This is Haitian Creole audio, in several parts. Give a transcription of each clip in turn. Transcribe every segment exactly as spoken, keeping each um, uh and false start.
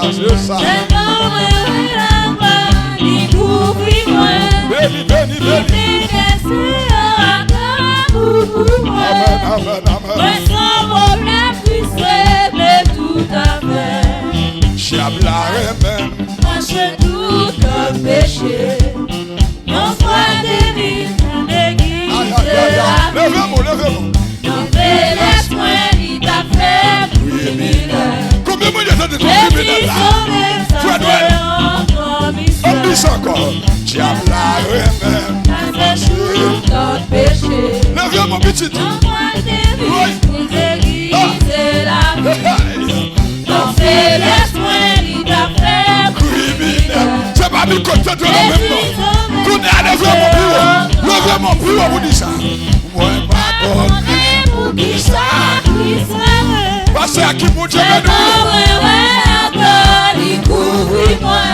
Ah, se sa. Sèlman mwen wè laglwa li kouvri mwen. Beni, beni, beni. Li fè syèl yo ak lanmou pou mwen. Amèn, amèn, amèn. Mwen san pwoblèm, Kris regle tout afè. Dyab la renmen. Pase tout lòt peche. Yon fwa de mi pou degize lavi. Leve mwen, leve mwen. Nan feblès mwen, li t ap fè kriminèl. Konbyen moun yo tande ton kriminèl la? Frè Nwèl. Anplis ankò. Dyab la renmen. Pase tout lòt peche. Leve mwen, pitit. Yon fwa de mi pou degize lavi. Nan feblès mwen, li t ap fè kriminèl. Se pa mikwo k te dwe nan menm non. Kounye a, leve men w pi wo. Leve men w pi wo pou di sa. Mwen pa konnen poukisa Kris renmen. Pastè Akim, Bondye beni w. Sèlman mwen wè laglwa li kouvri mwen.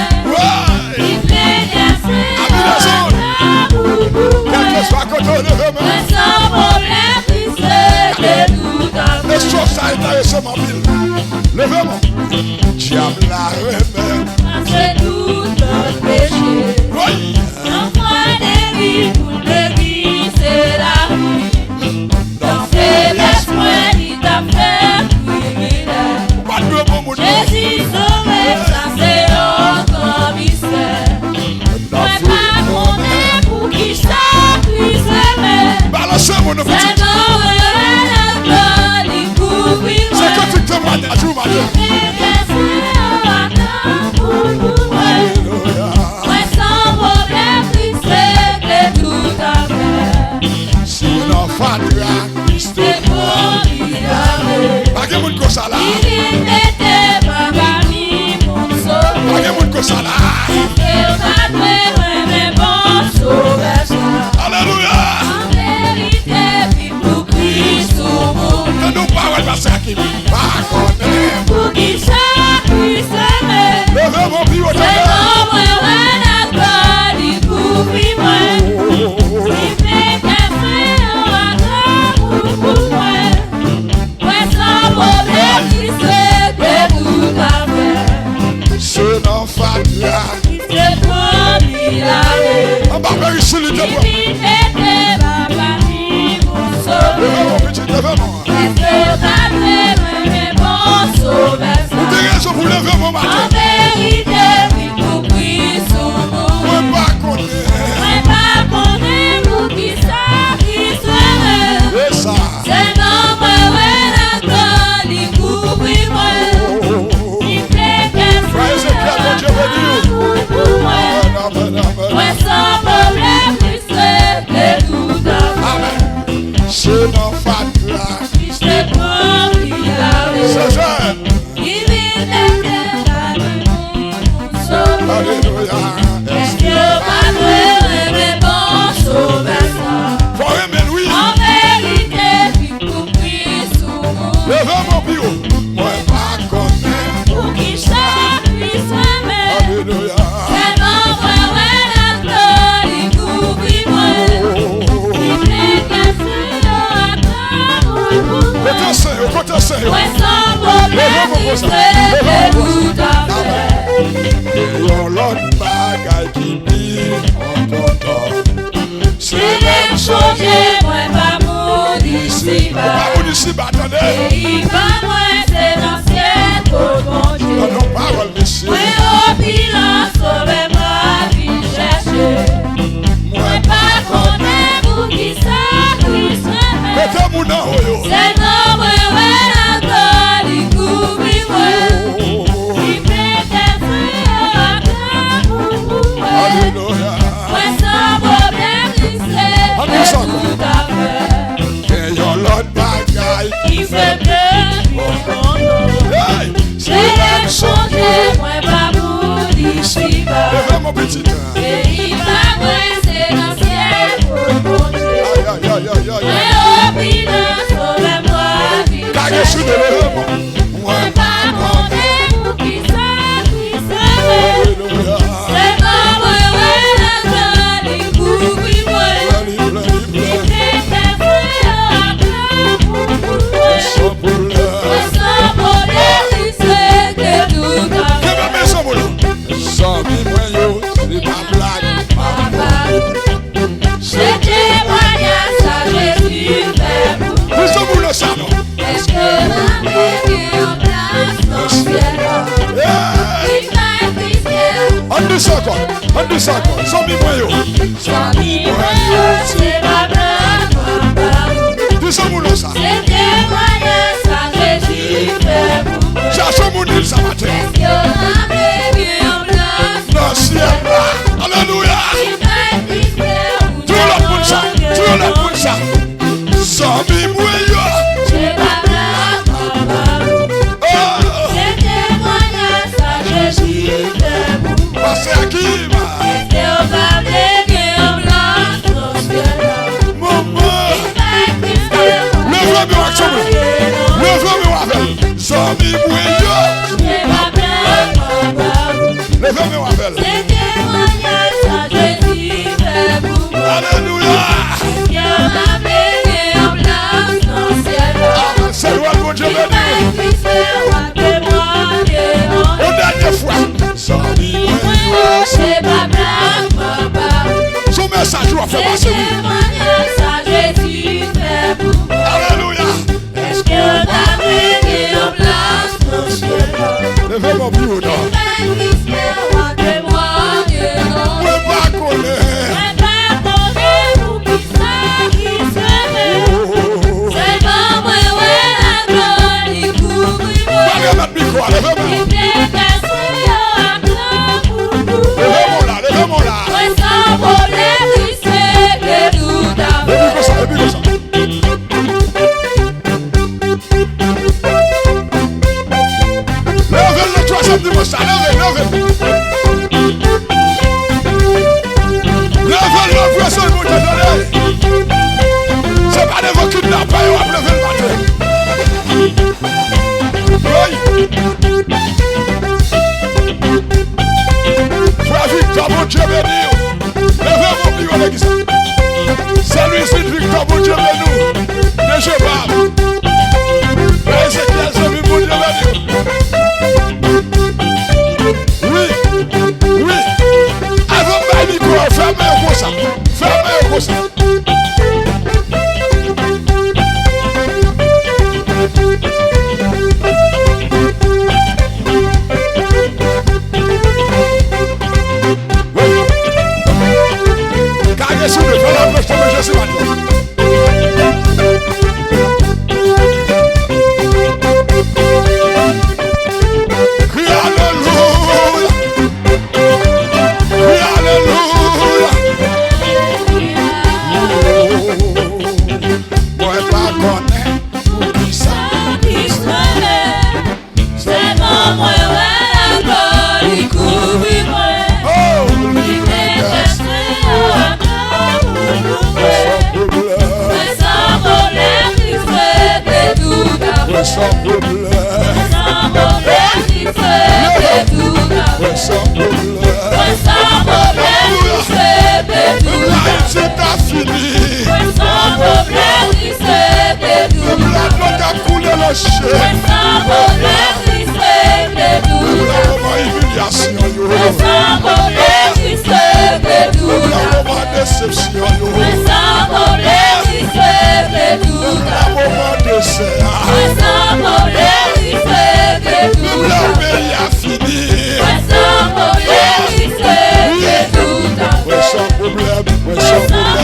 Li plen dèse ak lanmou pou mwen. Kèlkeswa kote w leve men. Mwen san pwoblèm, Kris regle tout afè. Mesye sa enterese m anpil. Leve men w. Dyab la renmen. Pase tout lòt peche. Woy! Yon fwa de mi pou degize lavi. Nan feblès mwen, li t ap fè kriminèl. Ou pa dwe bon moun non. Jezi sove, sa se yon gran mistè. Mwen pa konnen poukisa Kris renmen. Balanse moun nan, pitit. Sèlman mwen wè laglwa li kouvri mwen. Se kantik temwayaj ou, maten. Li fè dèse yo ak lanmou pou mwen. Alelouya. Mwen san pwoblèm, Kris regle tout afè. Si w nan fatra, Kris te pran li lave. Pa gen moun konsa la. Li vin mete m pami moun sove. Pa gen moun konsa la. Èske w pa dwe renmen bon Sovè sa? Alelouya. An verite, viv pou Kris ou mouri. Tande yon pawòl pase a ki pa konnen. Poukisa Kris renmen? Leve men w pi wo, tande. Sèlman mwen wè laglwa li kouvri mwen. Li plen dèse yo ak lanmou pou mwen. Mwen san pwoblèm, Kris regle tout afè. Se nan fatra. Kris te pran li lave. Anba perich li te pran. Li vin mete m pami moun sove. Leve men w, pitit, leve men w. Èske w pa dwe renmen bon Sovè sa? Ou te rezon pou leve men w maten. An verite, viv pou Kris ou mouri. Mwen pa konnen. Mwen pa konnen poukisa Kris renmen. E sa. Sèlman mwen wè laglwa li kouvri mwen. Li plen dèse yo ak lanmou pou mwen. Amèn, amèn, amèn. Mwen san pwoblèm, Kris regle tout afè. Amèn. Se nan fatra. Kris te pran li lave. Se jèn. Li vin mete m pami moun sove. Alelouya. Èske w pa dwe renmen bon Sovè sa? Fò renmen l, wi. An verite, viv pou Kris ou mouri. Leve men w pi wo. Mwen pa konnen poukisa Kris renmen. Alelouya. Sèlman mwen wè laglwa li kouvri mwen. Li plen dèse yo ak lanmou pou mwen. Kote sen yo, kote sen yo. Mwen san pwoblèm, Kris regle tout afè. Amèn. Gen yon lòt bagay ki pi enpòtan. Se lè m chonje mwen pa moun isiba. Ou pa moun isiba, tande. Peyi pa mwen se nan syèl kot Bondye. Tande yon pawòl, mesye. Mwen opilans Sovè m ap vin chèche. Mwen pa konnen poukisa Kris renmen. Mete moun anwo yo. Sèlman mwen wè laglwa li kouvri mwen. Li plen dèse yo ak lanmou pou mwen. Alelouya. Mwen san pwoblèm, Kris regle tout afè. Gen yon lòt bagay ki fè ke m kontan. Hey! Se lè m chonje mwen pa moun isiba. Leve men w, pitit. Peyi pa mwen se nan syèl kot Bondye. Ay, ay, ay, ay, ay, ay. Mwen opilans Sovè m ap vin chèche. Kage sou de leve men w. Mwen pa konnen poukisa Kris renmen. Alelouya. Sèlman mwen wè laglwa li kouvri mwen. Li plen dèse yo ak lanmou pou mwen. Mwen san pwoblèm, Kris regle tout afè. Di sa ankò. Ann di sa ankò. Zanmi mwen yo. Zanmi mwen yo, se pa blag mwen ba ou. Di sa moun nan sa. Se temwayaj sa Jezi fè pou mwen. Chache yon moun di l sa maten. Èske w ta vle gen yon plas nan syèl la? Alelouya. Di yon lòt moun sa. Di yon lòt moun sa. Zanmi mwen yo. Se pa blag mwen ba ou. Oh. Se temwayaj sa Jezi fè pou mwen. Pastè Akim. Èske w pa vle gen yon plas nan syèl la? Manman. Leve men w ak zanmi w. Leve men w avè l. Zanmi mwen yo. Se pa blag mwen ba ou. Leve men w avè l. Se temwayaj sa Jezi fè pou mwen. Alelouya. Èske w ta vle gen yon plas nan syèl la? Amen. Se lwa Bondye beni w. Yon dènye fwa. Zanmi mwen yo. Se pa blag mwen ba ou. Se yon mesaj w ap fè pase, wi. Se temwayaj sa Jezi fè pou mwen. Alelouya. Èske w ta vle gen yon plas nan syèl la? Leve men w pi wo non. Mwen pa konnen. Mwen pa konnen poukisa Kris renmen m. Sèlman mwen wè laglwa li kouvri mwen. Pa remèt mikwo a, leve men. Li fè tèt mwen yo ak lanmou pou mwen. Leve men w la, leve men w la. Mwen san pwoblèm, Kris regle tout afè. Epi konsa, epi konsa. Leve l nan twazyèm dimanch sa, leve l, leve l. Leve l nan vre sèl Bondye, tande. Se pa devan kidnapè yo ap leve l maten. Wi. Frè Victor, Bondye beni w. Leve men w pi wo legliz la. Sè Louisine Victor, Bondye beni w. Deje pa. Frè Ezekiel Zemi, Bondye beni w. Wi. Wi. Avan m bay mikwo a, fèmen yo konsa. Fèmen yo konsa. Kage sou li, fè laplanch tonbe Jezi maten. Kriye alelouya. Kriye alelouya. Mwen pa konnen poukisa. Sèlman mwen wè laglwa li kouvri mwen. Oh, li fè tèt mwen yo ak lanmou pou mwen. Mwen san pwoblèm, Kris regle tout afè. Mwen san pwoblèm, Kris regle tout afè. Mwen san pwoblèm, Kris regle tout afè. Ayiti ta fini. Mwen san pwoblèm, Kris regle tout afè. Pèp la, dlo t ap koule nan je. Mwen san pwoblèm, Kris regle tout afè. Pèp la, moman imilyasyon yo. Mwen san pwoblèm, Kris regle tout afè. Pèp la, moman desepsyon yo. Mwen san pwoblèm, Kris regle tout afè. Pèp la, moman desè a. Mwen san pwoblèm, Kris regle tout afè. Pèp la, peyi a fini. Mwen san pwoblèm, Kris regle tout afè. Mwen san pwoblèm, mwen san pwoblèm,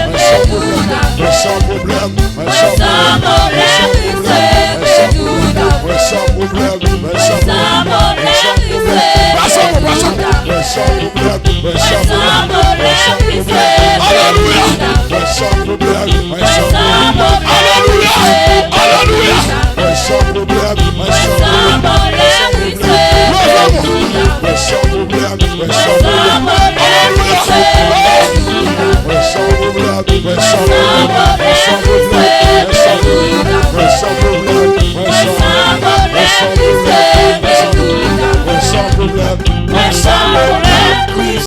mwen san pwoblèm, mwen san pwoblèm, mwen san pwoblèm, mwen san pwoblèm, mwen san pwoblèm, mwen san pwoblèm, mwen san pwoblèm, mwen san pwoblèm. Pase mwen, pase mwen. Mwen san pwoblèm, mwen san pwoblèm, mwen san pwoblèm. Alelouya. Mwen san pwoblèm, mwen san pwoblèm. Alelouya. Alelouya. Mwen san pwoblèm, mwen san pwoblèm, mwen san pwoblèm. Leve mwen. Mwen san pwoblèm, mwen san pwoblèm. Alelouya. Mwen san pwoblèm, mwen san pwoblèm, mwen san pwoblèm. Mwen san pwoblèm, mwen san pwoblèm, mwen san pwoblèm. Mwen san pwoblèm, mwen san pwoblèm.